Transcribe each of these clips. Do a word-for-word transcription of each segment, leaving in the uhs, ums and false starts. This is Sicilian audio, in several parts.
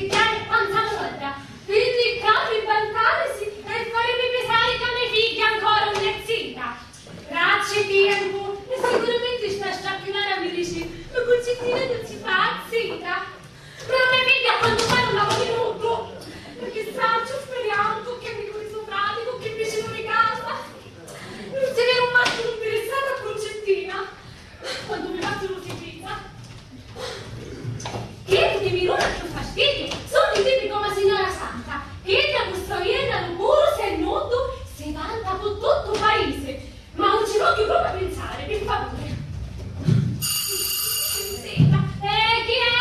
Pigghiari panza lorda, quindi capi bantarisi e farimi pisari ca me figghia ancora un è zita. Tracci tiempu, e sicuramente sta sciacchiunara mi dici, ma Cuncittina non si fa zita. Ma me figghia quantu pare un lavori nuddu. Ma chi sacciu, speriantu che mi curi so frati, cu chi vicinu di casa. Non si viri un mattu interessatu a Cuncittina. Quantu mi fazzu lu si pizza. Chiddu chi mi duna cchiù fastidiu sunnu i tipi comu a signora Santa, chidda cu sto jennaru puru se nuddu si vanta cu tuttu u paisi. Ma non ci vogghiu proprio pensare, per favore. Senta, eh, chi è?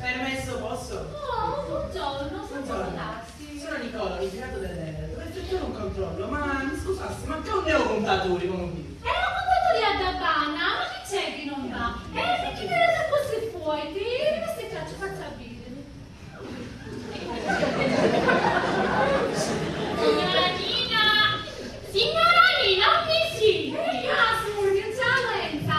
Permesso, posso? Oh, buongiorno, buongiorno. Sono Nicola, un impiegato dell'Enel. Dovrei effettuare un controllo, ma mi scusassi, ma che non è un contatore come qui? È un contatore a Gabbana, ma chi c'è che non va? Eh, perché te la così fuori, ti, ti, ti, ti, ti, ti, ti, ti, Signora Nina! Signora Nina, unni siti? Eh, Enza, Enza!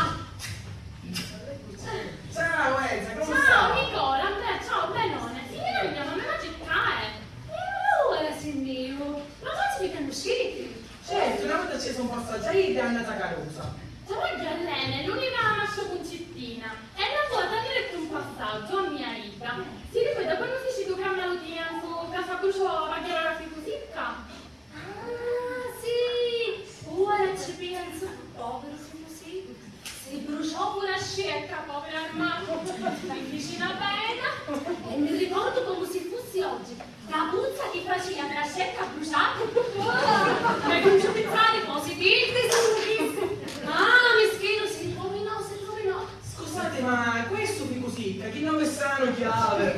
Ciao, Enza, come stai? Ciao, Nicola, beh, ciao, benone. Signora Nina, ma mi va a cercare? Eh, ora si mio. Ma quasi vi conoscete? Certo, una volta acceso un passaggio a idda è andata carusa. Travagghiu all'Enel, l'unica mascia Cuncittina, e una vota mi detti un passaggio a mia idda. Si ricorda quannu fici du crammalu tienzu ca s'abbruciò a pagghiara la ficu sicca? Ah, sì! Ora ci penso, povero ficu siccu. Si bruciò puru a scecca, povera armata. Mi fici na pena e mi ricordu comu si fussi oggi. La puzza chi facìa dda scecca bruciata! Pi cunciu pizzari cosi titti sunnu chisti! Ah, mischinu, si ruvinò, si ruvinò! Scusate, ma questo ficu sicca, chi nome strano chi havi?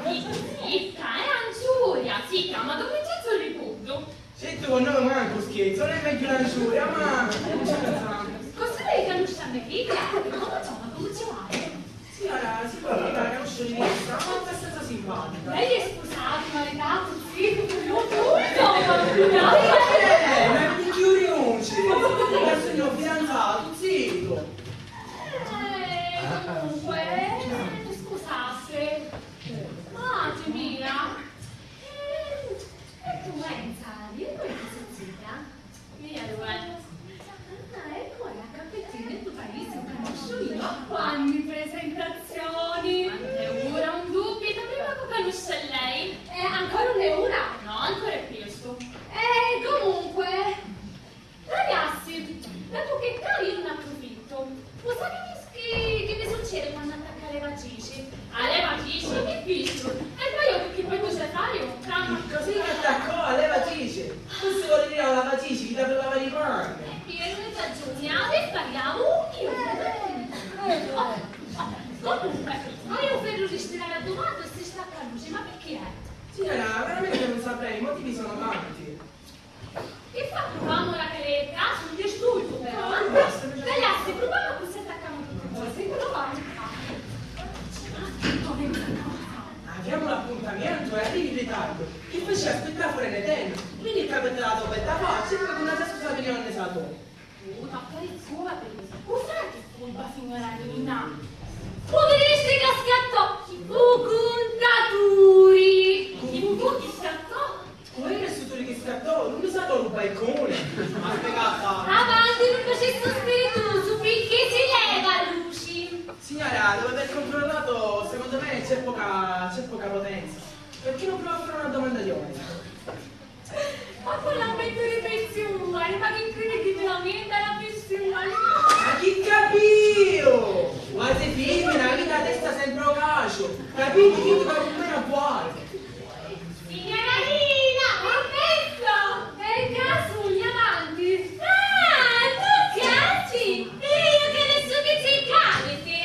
Ficu sicca? È anciuria, si chiama Don Vincenzo Ricuddu. Certu, con nome mancu scherzu, non è meglio l'anciuria, ma... Cosa lei conosce a me figlia? Come insomma, come ci va? Signora, signora, la conosco di vista, ma è abbastanza simpatica. Lei è sposato, maritato, zio, figlio, tutto? Eh, ma mi chiudi un... Io sono fidanzato, zitto. Eh, comunque, eh, scusate. Mamma mia. Eh, e tu, Enza, dimmi che sei zia? Mia, due. Ah, ecco, la cappettine tu paese, conosco io. Quanti presentazioni! Quante ura, un dubito, prima che conosce lei. Eh, ancora un'ura? No, ancora è presto. Eh, comunque, ragazzi, dato che io ne approfitto, lo sapete che, che mi succede quando attacca le vacici? A levatrici? Che dici? E poi io che poi tu sai fare? Così che attaccò a levatrice? Questo vuol dire la lavatrice, chi dà per lavare i panni. Piero, hai ragione, adesso parliamo io. Comunque, ma io ferro di stirare addomato e si stacca la luce, ma perché è? Signora, veramente non saprei, i motivi sono tanti. Che fa? Pruvammu la caletta, sul distrutto però. Ragazzi, pruvammu così attaccammu tutti e due. Sì, pruvammu. Aviamo l'appuntamento e arrivi in ritardo. Chi faceva aspettare fuori le tende? Quindi il capo della tua bella faccia e poi con una scusa di non ne sa tu. Puta, poi scusa, cos'è che colpa, signora Nina? Poverissima, scattò! Fu contaturi! Chi fu chi scattò? Poi nessuno che scattò, non mi sa dove un balcone. Ma spiegata. Avanti, non facessi spiritoso, perché si leva luci. Signora, dopo aver controllato, secondo me c'è poca, c'è poca potenza. Perché non prova a fare una domanda di ordine? Ma quella mettere pensione, ma chi crede che veramente la pensione? Ma chi capìu? Quasi femmina, avete la testa sempre a cacio. Capite? Chi va con me a vuole? Signora Rina, permesso! Per caso gli amanti? Ah, tu piaci! E io che adesso che ti capiti!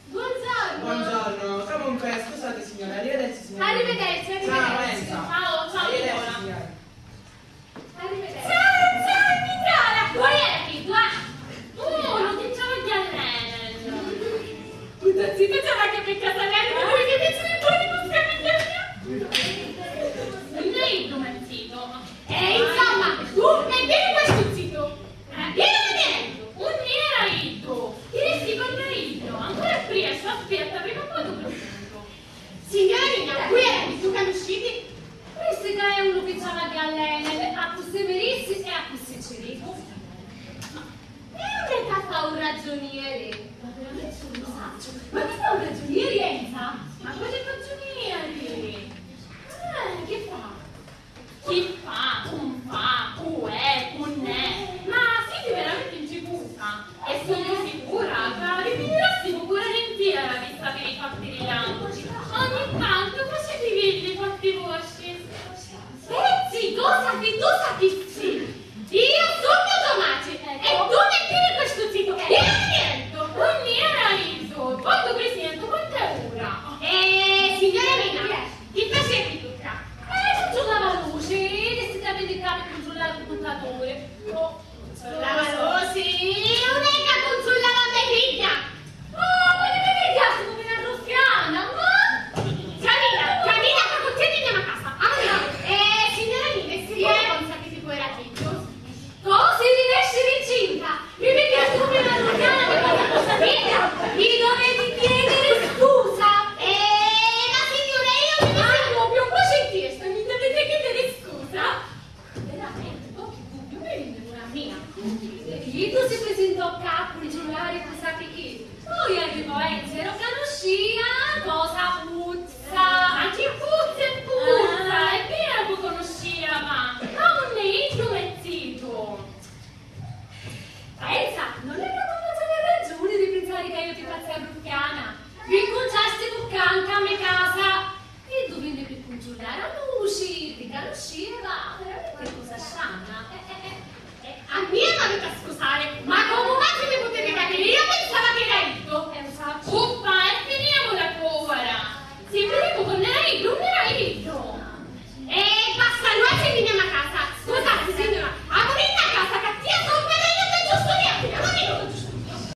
Buongiorno! Buongiorno, comunque, scusate signora, arrivederci signora. Arrivederci, ciao, arrivederci. Enza. Ciao, ciao, arrivederci, signora. Arrivederci. Ciao, ciao, signora! Qual è che qua? Oh, non ti trovo gli alleni! Tutta zitta, c'era che per casa lei, ma lui Chistu si prisintò ccà puru giulari cu sappi chi. Poi arrivò Enzeru ca nun scia cosa